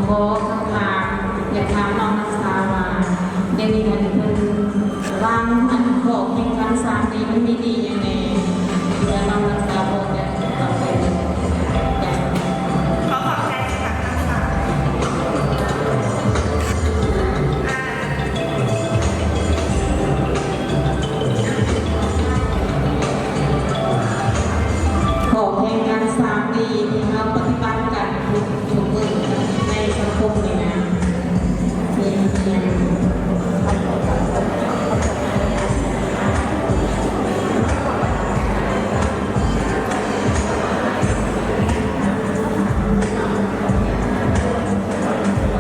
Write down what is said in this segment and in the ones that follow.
ຂໍຄຳຖາມ ຢາກຖາມນ້ອງນາງສາວ່າ ດຽວນີ້ຫັ້ນເພິ່ນວາງອັນຂອບແຫ່ງການສ້າງນີ້ ມັນມີດີຫຍັງແດ່? ເພື່ອນ້ອງນາງສາພໍຈະເຂົ້າໃຈ. ຂໍຂອບໃຈສຳລັບຄຳຖາມ. ຂໍແຫ່ງການສ້າງດີ ທີ່ເຮົາປະຕິບັດກັນທຸກມື້ໃນສັງຄົມນີ້ນະ ມີຫຍັງ?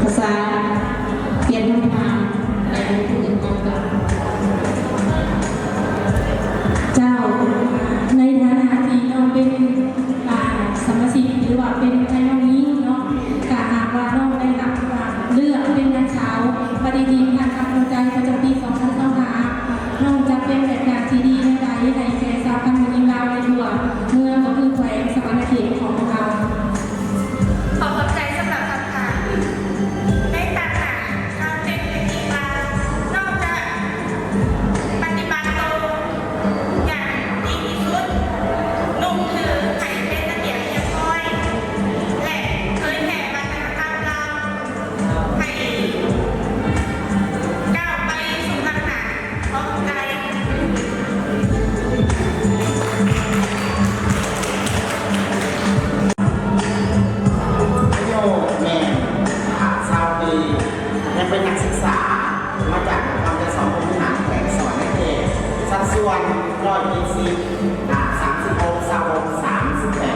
ພາສາ ປ່ຽນຄຳຖາມ ແຕ່ຜູ້ອື່ນມາກ່ອນ. ເຈົ້າ, ໃນຖານະທີ່ນ້ອງເປັນ ອ່າ ສະມາຊິກ ຫຼືວ່າເປັນໄທນ້ອງຍິງເນາະ, ຖ້າຫາກວ່ານ້ອງໄດ້ຮັບ ອ່າ ເລືອກເປັນນາງສາວປະຕິທິນທ່ານຄຳພອນໃຈ ປະຈຳປີສອງພັນຊາວຫ້າ ນ້ອງຈະເປັນແບບຢ່າງທີ່ດີແນວໃດໃຫ້ແກ່ຊາວພັນແມ່ຍິງລາວໃນທົ່ວເມືອງ ກໍຄືແຂວງສະຫວັນນະເຂດຂອງພວກເຮົາ? ຂໍຂອບໃຈສຳລັບຄຳຖາມ. ໃນຕາມໜ້າ ການເປັນແມ່ຍິງລາວ ນ້ອງຈະປະຕິບັດໂຕຢ່າງດີທີ່ສຸດ, ນຸ່ງຖືໃຫ້ເປັນລະບຽບຮຽບຮ້ອຍ ແລະ ເຜີຍແຜ່ວັດທະນະທຳລາວ ໃຫ້ກ້າວໄປສູ່ຂ້າງໜ້າ. ຂອບໃຈ. ປະໂຫຍດແມ່ນ ອາ ຊາວປີ ຍັງເປັນນັກສຶກສາ ມາຈາກນະຄອນໄຊສອງ ພູວິຫານ ແຂວງສະຫວັນນະເຂດ, ສັດສ່ວນ ຮ້ອຍເຈັດສິບ ອາ ສາມສິບຫົກ ຊາວຫົກ ສາມສິບແປດ.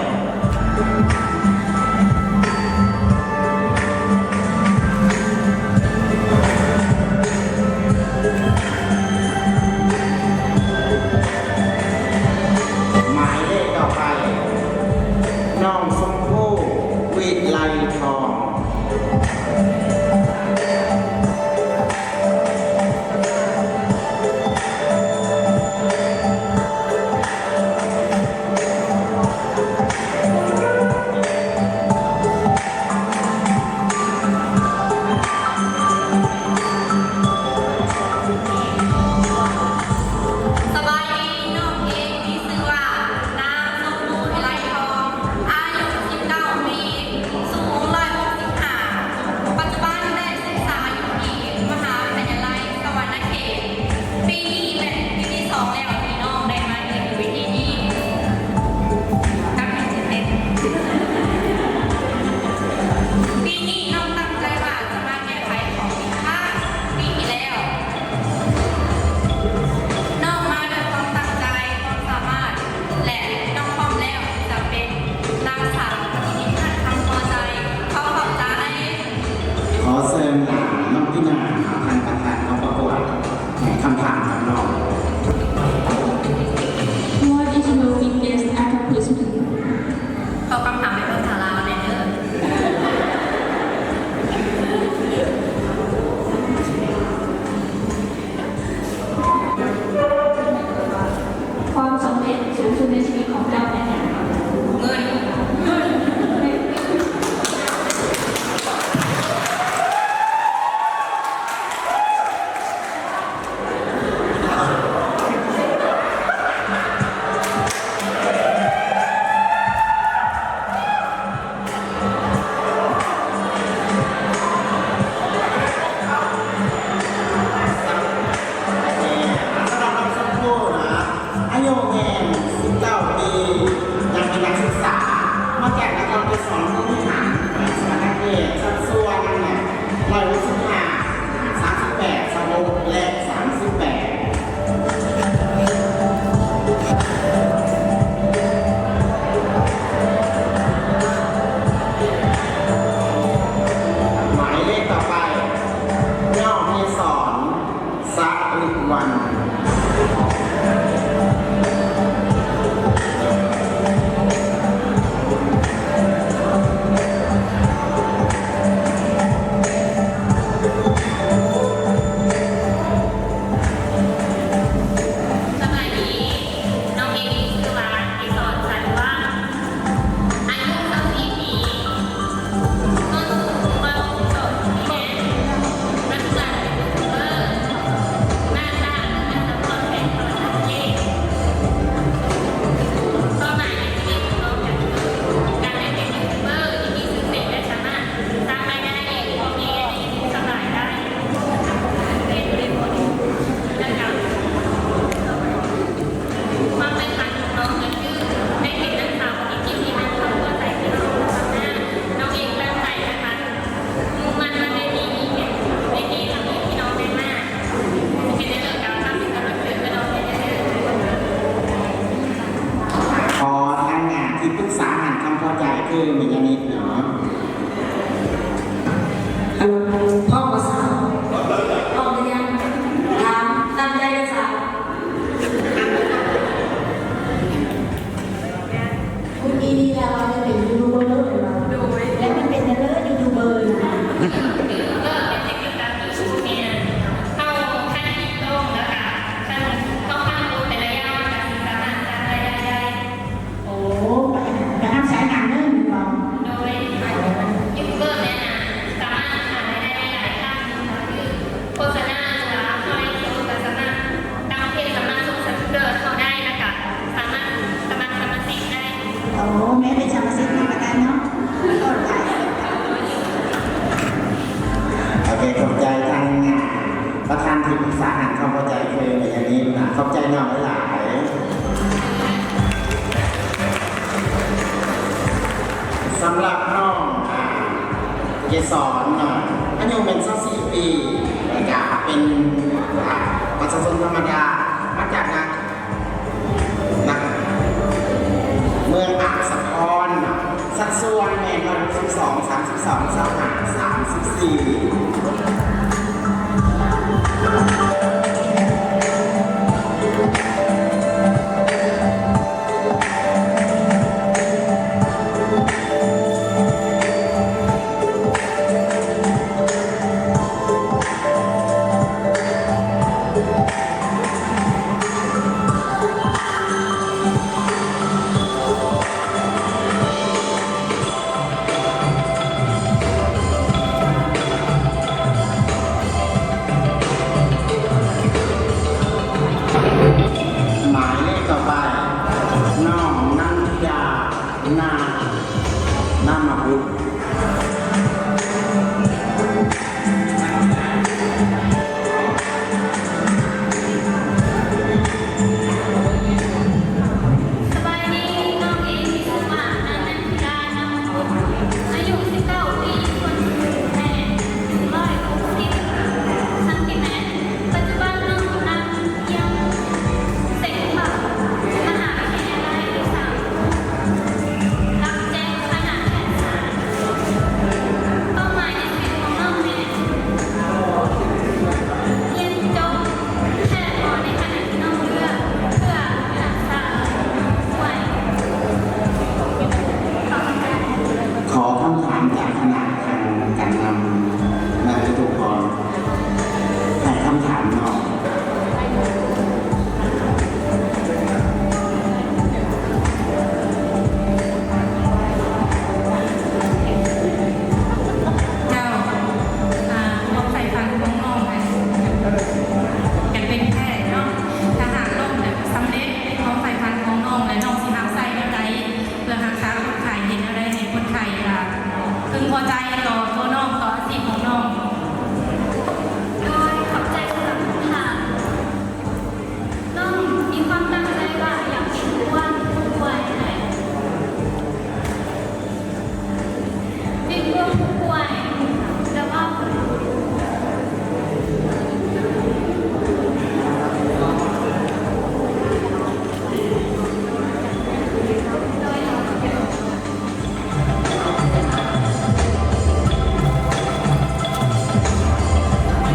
ໝາຍເລກຕໍ່ໄປ ນ້ອງຊົມພູ ວິໄລທອງ. ສະບາຍດີ, ນ້ອງເອງມີຊື່ວ່າ ນາງ ຊົມພູ ວິໄລທອງ ອາຍຸສິບເກົ້າປີ, ສູງ ຮ້ອຍຫົກສິບຫ້າ, ປັດຈຸບັນໄດ້ສຶກສາຢູ່ທີ່ມະຫາວິທະຍາໄລສະຫວັນນະເຂດ. ປີນີ້ແມ່ນປີທີສອງແລ້ວທີ່ນ້ອງໄດ້ມາເຮັດເວທີນີ້. ກຳລັງຕື່ນເຕັ້ນ. ປີນີ້ນ້ອງຕັ້ງໃຈວ່າຈະມາແກ້ໄຂຂໍ້ຜິດພາດປີທີ່ແລ້ວ. ນ້ອງມາດ້ວຍຄວາມຕັ້ງໃຈ, ຄວາມສາມາດ ແລະ ນ້ອງພ້ອມແລ້ວທີ່ຈະເປັນນາງສາວປະຕິທິນທ່ານຄຳພໍໃຈ. ຂໍຂອບໃຈ. ຂໍເຊີນນາງ ນ້ອງຕິນາ ທ່ານປະທານກອງປະກວດ ໃຫ້ຄຳຖາມກັບນ້ອງ. What is your biggest accomplishment? ຂໍຄຳຖາມເປັນພາສາລາວແດ່ເດີ. ຄວາມສຳເລັດສູງສຸດໃນຊີວິດຂອງເຈົ້າແມ່ນຫຍັງ? ເງິນ. ຂອບໃຈທ່ານປະທານທີ່ປຶກສາຫ້າງຄວາມເຂົ້າໃຈຄືນໃນຍາມນີ້ນະ. ຂອບໃຈນ້ອງຫຼາຍໆ. ສຳລັບນ້ອງ ອາ ເກສອນເນາະ ອາຍຸແມ່ນຊາວສີ່ປີ ແລ້ວກະເປັນ ອາ ປະຊາຊົນທຳມະດາ ມາຈາກນະ ນະ ເມືອງອາດສະພອນເນາະ ສັດສ່ວນແມ່ນຮ້ອຍຫົກສິບສອງ ສາມສິບສອງ ຊາວຫ້າ ສາມສິບສີ່. ໝາຍເລກຕໍ່ໄປ ນ້ອງນັນທິດາ ນາ ນາມະບຸດ. ສະບາຍດີ, ນ້ອງເອງມີຊື່ວ່າ ນາງ ນັນທິດາ ນາມະບຸດ ອາຍຸສິບເກົ້າປີ, ສ່ວນສູງແມ່ນໜຶ່ງຮ້ອຍຫົກສິບຊັງຕີແມັດ. ປັດຈຸບັນນ້ອງກຳລັງຮຽນເສັງເຂົ້າມະຫາວິທະຍາໄລສາມກຸນ ຮັບແຈ້ງຄະນະແພດສາດ. ເປົ້າໝາຍໃນຊີວິດຂອງນ້ອງແມ່ນຮຽນຈົບແພດໝໍໃນຂະນະທີ່ນ້ອງເລືອກເພື່ອຮັກສາຜູ້ປ່ວຍ. ຂໍຄຳຖາມຈາກຄະນະ ທາງການນຳນັກວິທະຍາກອນ ໃຫ້ຄຳຖາມເນາະ. ເຈົ້າ ອາ ຄວາມໃຝ່ຝັນຂອງນ້ອງຫັ້ນ ຢາກເປັນແພດເນາະ. ຖ້າຫາກນ້ອງແບບສຳເລັດຄວາມໃຝ່ຝັນຂອງນ້ອງແລ້ວ ນ້ອງຊິຮັບໃຊ້ແນວໃດ ເພື່ອຮັກສາຄົນໄຂ້, ເຮັດແນວໃດໃຫ້ຄົນໄຂ້ ອາ ເພິ່ງພໍໃຈຕໍ່ຕົວນ້ອງ, ຕໍ່ອາຊີບຂອງນ້ອງ. ໂດຍ ຂອບໃຈສຳລັບຄຳຖາມ. ນ້ອງມີຄວາມຕັ້ງໃຈວ່າຢາກເປັນເພື່ອນຜູ້ປ່ວຍຫັ້ນແຫຼະ. ເປັນເພື່ອນຜູ້ປ່ວຍ ແຕ່ວ່າ ຮັລ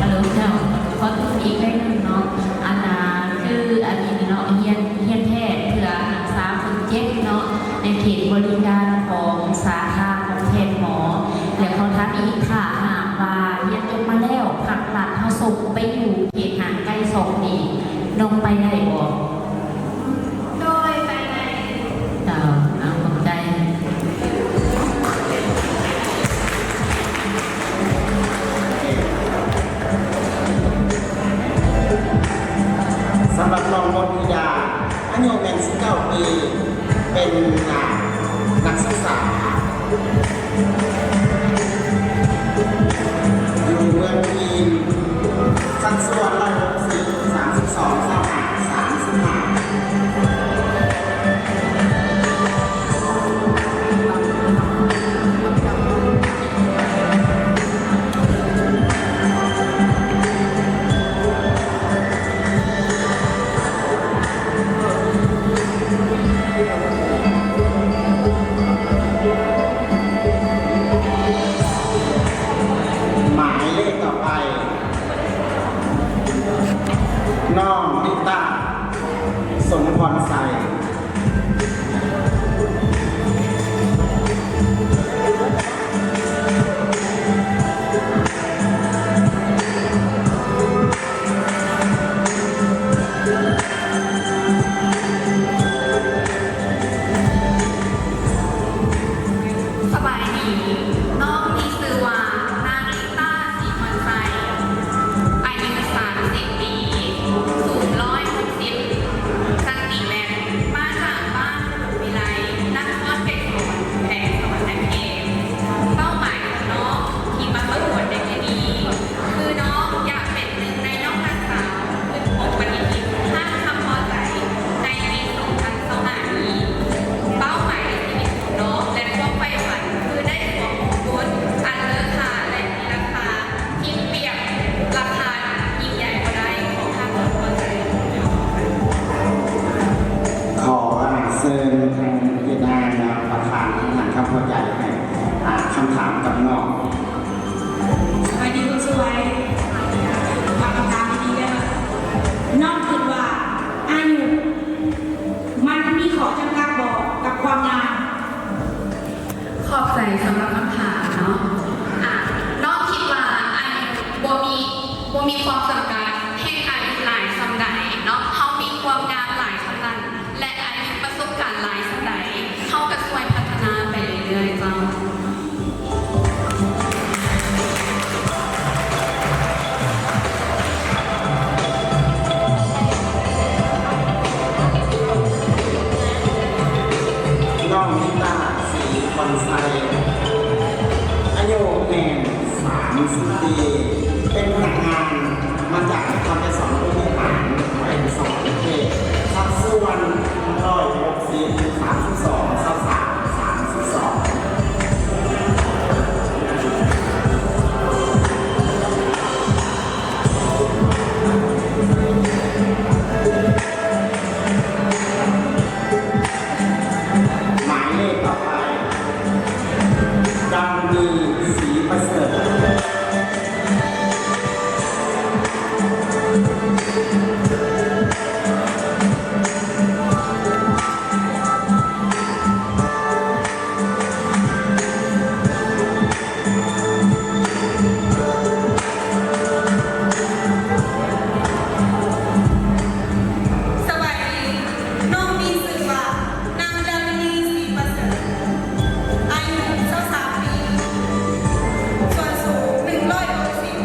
ໂຫຼ ເຈົ້າ ຂໍໂທດອີກເທື່ອໜຶ່ງເນາະ. ອັນນ່າ ຄືອັນນີ້ເນາະ ຮຽນ ຮຽນແພດເພື່ອຮັກສາຄົນເຈັບເນາະ ໃນເຂດບໍລິການຂອງສາຂາຂອງແພດໝໍ. ແລ້ວຂໍຖາມອີກ ຖ້າຫາກວ່າຮຽນຈົບມາແລ້ວ ພາກລັດເຮົາສົ່ງໄປຢູ່ເຂດຫ່າງໄກສອກຫຼີກ ນ້ອງໄປໄດ້ບໍ່? ໂດຍ ໄປໄດ້. ເຈົ້າ ເອົາ ຂອບໃຈ. ສຳລັບນ້ອງມົນທິດາ ອາຍຸແມ່ນສິບເກົ້າປີ ເປັນ ອາ ນັກສຶກສາ ຢູ່ເມືອງພີນ ສັດສ່ວນ ຮ້ອຍຫົກສິບ ສາມສິບສອງ ຊາວຫ້າ ມີຄວາມສຳຄັນ ເຮັດອາຍຸຫຼາຍສ່ຳໃດເນາະ ເຮົາມີຄວາມງາມຫຼາຍສ່ຳນັ້ນ ແລະ ອາຍຸປະສົບການຫຼາຍສ່ຳໃດ ເຮົາກໍຊ່ວຍພັດທະນາໄປເລື້ອຍໆ ເຈົ້າ. ນ້ອງນິຕາ ສີຄອນໄຊ ອາຍຸແມ່ນສາມສິບປີ ເປັນພະນັກງານ ມາຈາກນະຄອນໄກສອນຜູ້ບໍລິຫານແຂວງສະຫວັນນະເຂດ ສັດສ່ວນ ຮ້ອຍຫົກສິບ ສາມສິບສອງ ຊາວສາມ ສາມສິບສອງ. ໝາຍເລກຕໍ່ໄປ ດາວນີ ສີປະເສີດ. ສະບາຍດີ, ນ້ອງມີຊື່ວ່າ ນາງ ດາວນີ ສີປະເສີດ, ອາຍຸ ຊາວສາມປີ, ສ່ວນສູງ ໜຶ່ງຮ້ອຍຫົກສິບ,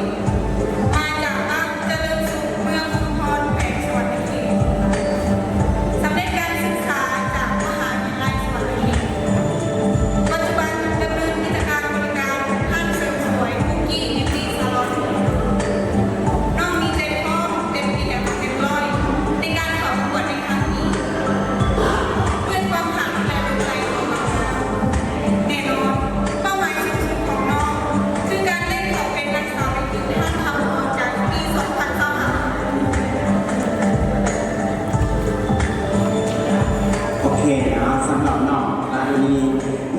ມາຈາກບ້ານ ຈະເລີນສຸກ ເມືອງຊຸມພອນ ແຂວງສະຫວັນນະເຂດ. ສຳເລັດການສຶກສາຈາກມະຫາວິທະຍາໄລສະຫວັນນະເຂດ. ປັດຈຸບັນດຳເນີນກິດຈະການບໍລິການຮ້ານເສີມສວຍ ປຸກກີ້ ບິວຕີ ຊາລອນ. ນ້ອງມີໃຈພ້ອມ ເຕັມພຽງ ເຕັມຮ້ອຍ ໃນການເຂົ້າປະກວດໃນຄັ້ງນີ້. ດ້ວຍຄວາມຮັກ ແລະ ຫຼົງໄຫຼໃນຄວາມງາມ, ແນ່ນອນ ເປົ້າໝາຍສູງສຸດຂອງນ້ອງ ຄືການໄດ້ເຂົ້າເປັນນາງສາວເວທີທ່ານທຳຮອດໃຈປີສອງພັນຊາວຫ້າ. ໂອເຄເນາະ, ສຳລັບນ້ອງ ດາວນີ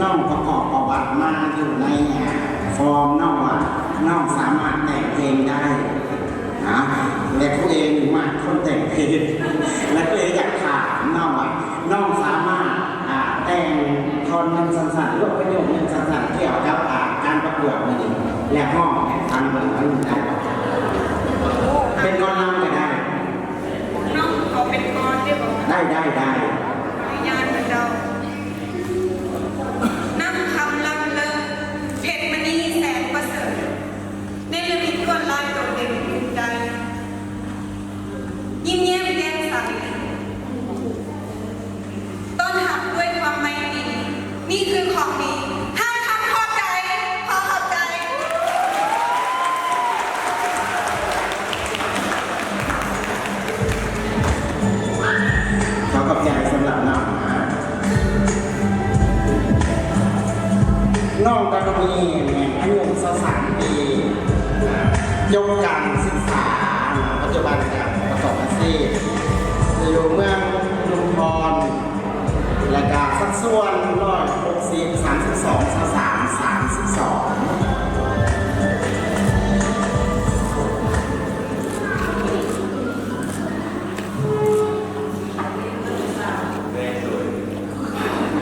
ນ້ອງປະກອບປະຫວັດມາຢູ່ໃນ ອ່າ ຟອມນ້ອງວ່າ ນ້ອງສາມາດແຕ່ງເພງໄດ້. ນະ ແລະ ຄູເອງມັກຄົນແຕ່ງເພງ ແລະ ຄູເອງຢາກຖາມນ້ອງວ່າ ນ້ອງສາມາດ ອ່າ ແຕ່ງທ່ອນໜຶ່ງສັ້ນໆ ຫຼືວ່າປະໂຫຍກໜຶ່ງສັ້ນໆ ກ່ຽວກັບ ອ່າ ການປະກວດມື້ນີ້ ແລະ ຮ້ອງໃຫ້ຟັງເບິ່ງ ມັນໄດ້ບໍ່? ເປັນກອນລຳກໍໄດ້. ນ້ອງຂໍເປັນກອນໄດ້ບໍ່? ໄດ້ ໄດ້ ໄດ້. ຂໍອະນຸຍາດເດີເຈົ້າ. ນຳຄຳລຳເລີດ ເພັດມະນີ ແສງປະເສີດ. ເນລະມິດລວດລາຍໂດດເດັ່ນພູມໃຈ, ຍິ້ມແຍ້ມແຈ່ມໃສ, ຕ້ອນຮັບດ້ວຍຄວາມໄມຕີ, ນີ້ຄືຂອງດີ. ທ່ານຄຳຂອບໃຈ, ຂໍຂອບໃຈ. ຂໍຂອບໃຈສຳລັບນ້ອງນະ. ນ້ອງດາວນີ ອາຍຸຊາວສາມປີ, ຈົບການສຶກສາ, ປັດຈຸບັນກໍປະກອບອາຊີບ ຢູ່ເມືອງຊຸມພອນ, ແລ້ວກໍສັດສ່ວນ ຮ້ອຍຫົກສິບ ສາມສິບສອງ ຊາວສາມ ສາມສິບສອງ. ແມ່ນໂດຍ.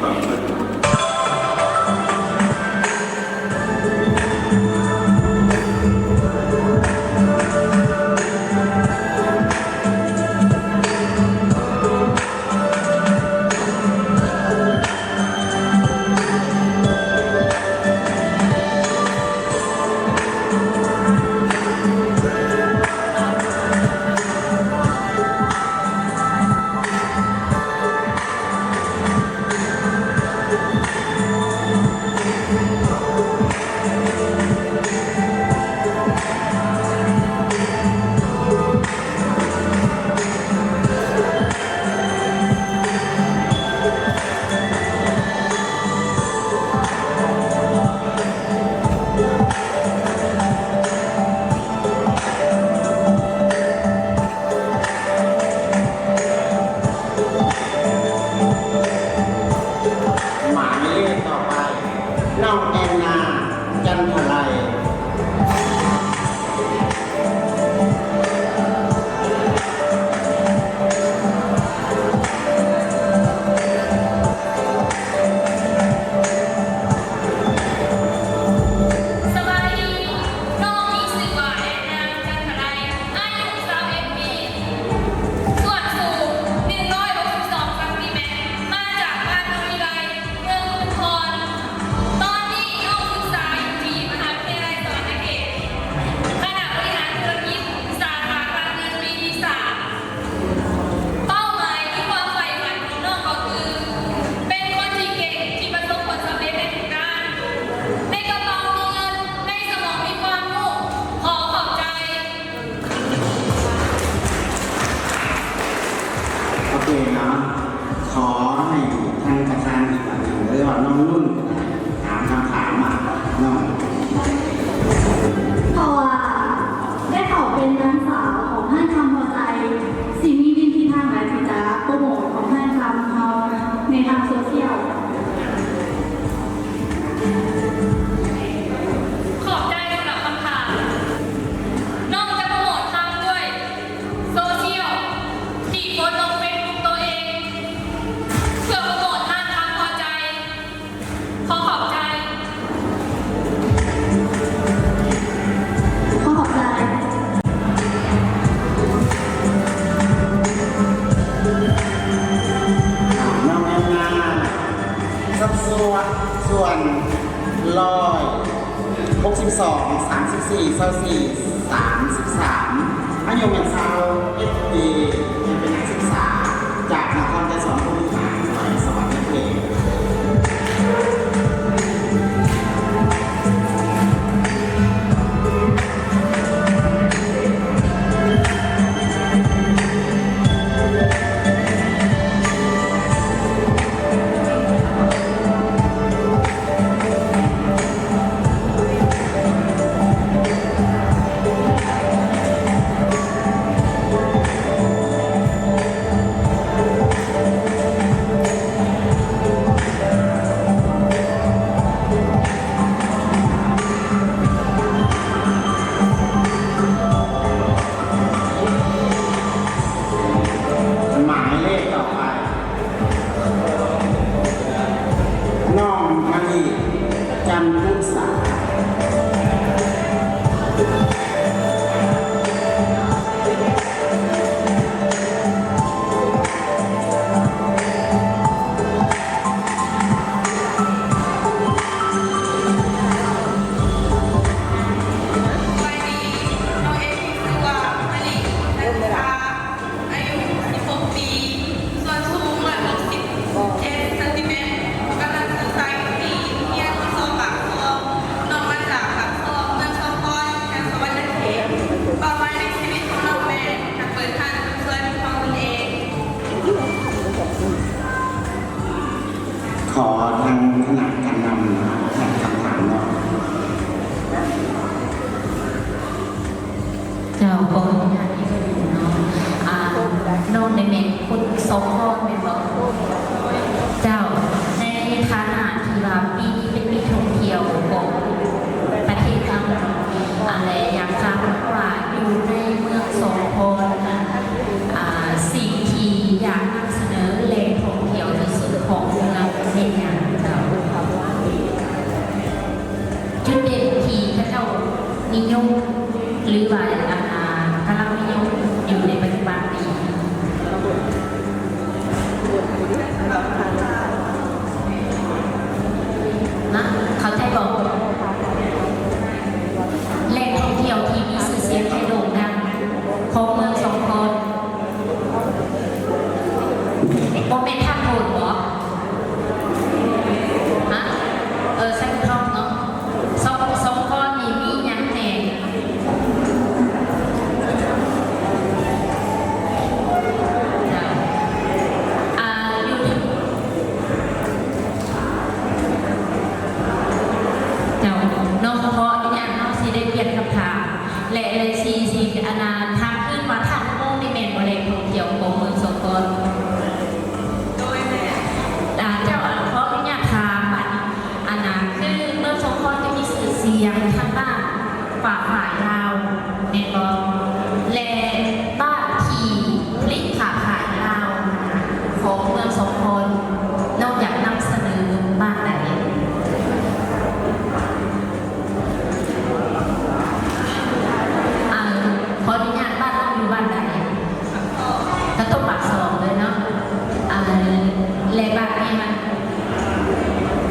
ສອງ ສາມສິບສີ່ ຊາວສີ່ ສາມສິບສາມ ອາຍຸແມ່ນຊາວເອັດປີ ຍັງເປັນນັກສຶກສາຈາກນະຄອນໄກສອນ ພູມີຫານ ແຂວງສະຫວັນນະເຂດ. ໝາຍເລກຕໍ່ໄປ ນ້ອງມະລິ ຈັນອຸດສາ. ສະບາຍດີ ນ້ອງເອງຊື່ວ່າ ມະລິ ຈັນອຸດສາ. ອາຍຸສິບຫົກປີ ສ່ວນສູງຮ້ອຍຫົກສິບເອັດຊັງຕີແມັດ ກຳລັງສຶກສາຢູ່ທີ່ໂຮງຮຽນ ສອບປາກຊ່ອງ. ນ້ອງມາຈາກປາກຊ່ອງ ເມືອງສອງຄອນ ແຂວງສະຫວັນນະເຂດ. ເປົ້າໝາຍໃນຊີວິດຂອງນ້ອງແມ່ນຢາກເປີດຮ້ານເສີມສວຍເປັນຂອງຕົນເອງ. ຂໍທາງຄະນະການນຳຖາມຄຳຖາມເນາະ. ເຈົ້າ ຂໍອະນຸຍາດເນາະ ອາ ນ້ອງນີ້ແມ່ນຄົນສອງຄອນແມ່ນບໍ່? ເຈົ້າ ໃນຖານະທີ່ວ່າປີນີ້ເປັນປີທ່ອງທ່ຽວຂອງປະເທດເຮົາ ອາ ແລະ ຢາກຖາມວ່າຢູ່ໃນເມືອງສອງຄອນນະ ອາ ສິ່ງທີ່ຢາກນຳສະເໜີແຫຼ່ງທ່ອງທ່ຽວທີ່ສຸດຂອງເມືອງແມ່ນຫຍັງເຈົ້າ? ຈຸດເດັ່ນທີ່ເຂົາເຈົ້ານິຍົມ ຫຼືວ່າ ອາ ກຳລັງນິຍົມຢູ່ໃນປັດຈຸບັນນີ້ ນະ ເຂົ້າໃຈບໍ່? ແຫຼ່ງທ່ອງທ່ຽວທີ່ມີຊື່ສຽງ ແລະ ໂດ່ງດັງຂອງເມືອງສອງຄອນ. ບໍ່ແມ່ນທາດໂພນບໍ? ຮະ? ເອີ ໄຊພູທອງເນາະ. ສອງ ສອງຄອນນີ້ມີຫຍັງແດ່? ເຈົ້າ ອາ ຢູ່ ເຈົ້າ ນ້ອງຂໍອະນຸຍາດ ນ້ອງຊິໄດ້ປ່ຽນຄຳຖາມ ແລະ ແລະ ຊິ ຊິ ອັນນ່າ ຖາມຄືນວ່າ ທາດອຸໂມງນີ້ແມ່ນບໍ່ ແຫຼ່ງທ່ອງທ່ຽວຂອງເມືອງສອງຄອນ? ໂດຍແມ່ນ. ອາ ເຈົ້າ ອາ ຂໍອະນຸຍາດຖາມ ບາດນີ້ ອັນນ່າ ຄືເມືອງສອງຄອນຈະມີຊື່ສຽງທາງດ້ານຜ້າຝ້າຍລາວ ແມ່ນບໍ່? ແລະ ບ້ານທີ່ຜະລິດຜ້າຝ້າຍລາວຂອງເມືອງສອງຄອນ ນ້ອງຢາກນຳສະເໜີບ້ານໃດ? ອາ ຂໍອະນຸຍາດ ບ້ານນ້ອງຢູ່ບ້ານໃດ? ກະຕົກປາກຊ່ອງເລີຍເນາະ. ອາ ແລະ ບ້ານແມ່ມັນ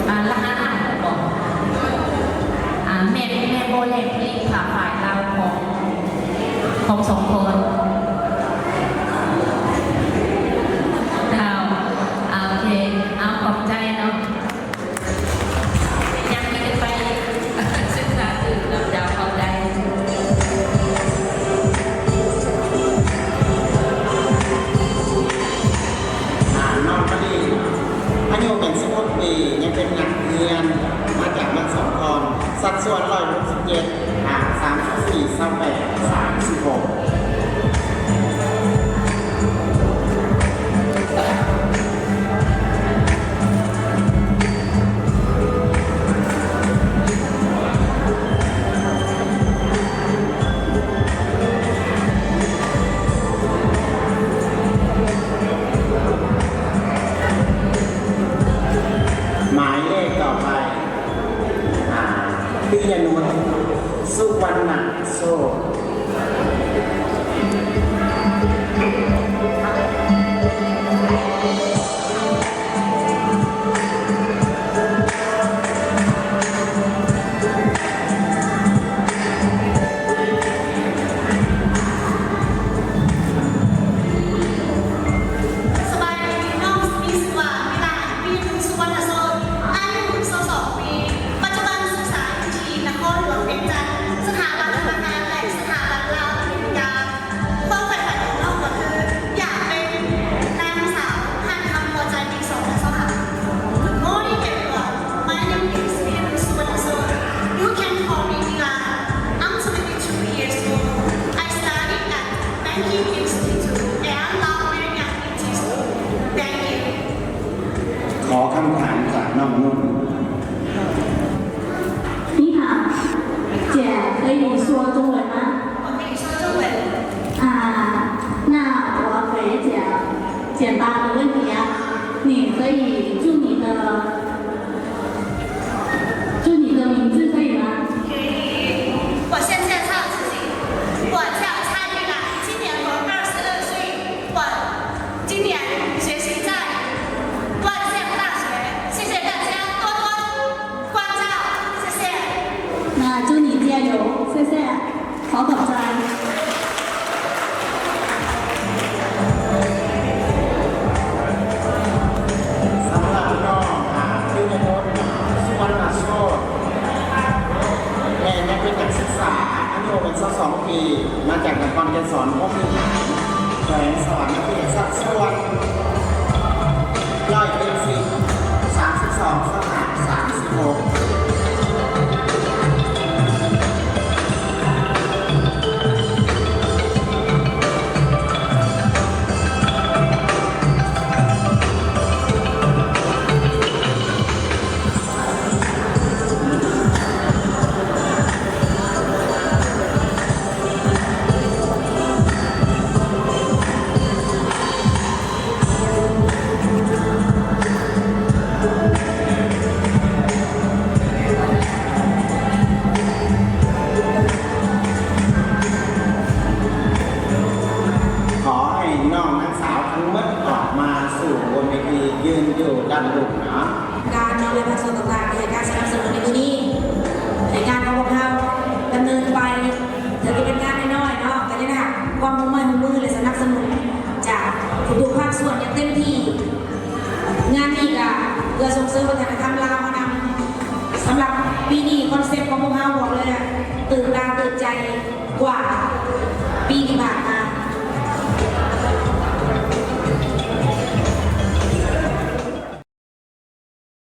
ອາ ລະຫານອາຫານບໍ່? ອາ ແມ່ນ ແມ່ນບໍ່ ແຫຼ່ງຜະລິດຜ້າຝ້າຍລາວຂອງ ຂອງສອງຄອນ? ເຈົ້າ ອາ ໂອເຄ ເອົາ ຂອບໃຈເນາະ. ຍັງມີໄປສຶກສາຕື່ມນຳເຈົ້າເຂົ້າໃຈ. ອາ ນ້ອງມະລິ ອາຍຸແມ່ນສິບຫົກປີ ຍັງເປັນນັກຮຽນ ມາຈາກເມືອງສອງຄອນ ສັດສ່ວນຮ້ອຍຫົກສິບເຈັດ ອາ ສາມສິບສີ່ ຊາວແປດ ສາມສິບຫົກ. ໝາຍເລກຕໍ່ໄປ ອາ ປິຍະນຸດ ສຸວັນນະໂຊດ. Institute and Mount Marion Institute. Thank you. ຂໍຄຳຖາມຈາກນ້ອງນຸ່ນ. 你好，姐，可以说中文吗？我可以说中文。啊，那我可以讲简单的问题啊，你可以祝你的 祝你的名字可以吗？可以，我先介绍自己，我叫蔡玉兰，今年我二十二岁，我今年学习在万象大学，谢谢大家多多关照，谢谢。那祝你加油，谢谢。 ຂໍຂອບໃຈ. ສຳລັບນ້ອງ ອ່າ ຊື່ໃນມົນ ສຸວັນນະໂຊດ ແມ່ນນັກເປັນນັກສຶກສາ ອາຍຸແມ່ນຊາວສອງປີ ມາຈາກນະຄອນໄກສອນ ພົມວິຫານ ແຂວງສະຫວັນນະເຂດ ສັດສ່ວນ ຮ້ອຍເອັດສິບ ສາມສິບສອງ ຊາວຫ້າ ສາມສິບຫົກ. ຂໍໃຫ້ນ້ອງນາງສາວທັງໝົດອອກມາສູ່ບົນເວທີ ຢືນຢູ່ດ້ານລຸ່ມເນາະ. ການເນາະ ແລະ ພາກສ່ວນຕ່າງໆ ທີ່ໃຫ້ການສະໜັບສະໜູນໃນມື້ນີ້ ໃຫ້ງານຂອງພວກເຮົາດຳເນີນໄປ ເຖິງຈະເປັນງານນ້ອຍໆ ເນາະ ກໍຍັງໄດ້ຮັບຄວາມຮ່ວມໄມ້ຮ່ວມມື ແລະ ສະໜັບສະໜູນຈາກທຸກໆພາກສ່ວນຢ່າງເຕັມທີ່. ງານນີ້ກໍເພື່ອສົ່ງເສີມວັດທະນະທຳລາວເຮົານຳ. ສຳລັບປີນີ້ ຄອນເຊັບຂອງພວກເຮົາບອກເລີຍວ່າ ຕື່ນຕາຕື່ນໃຈກວ່າ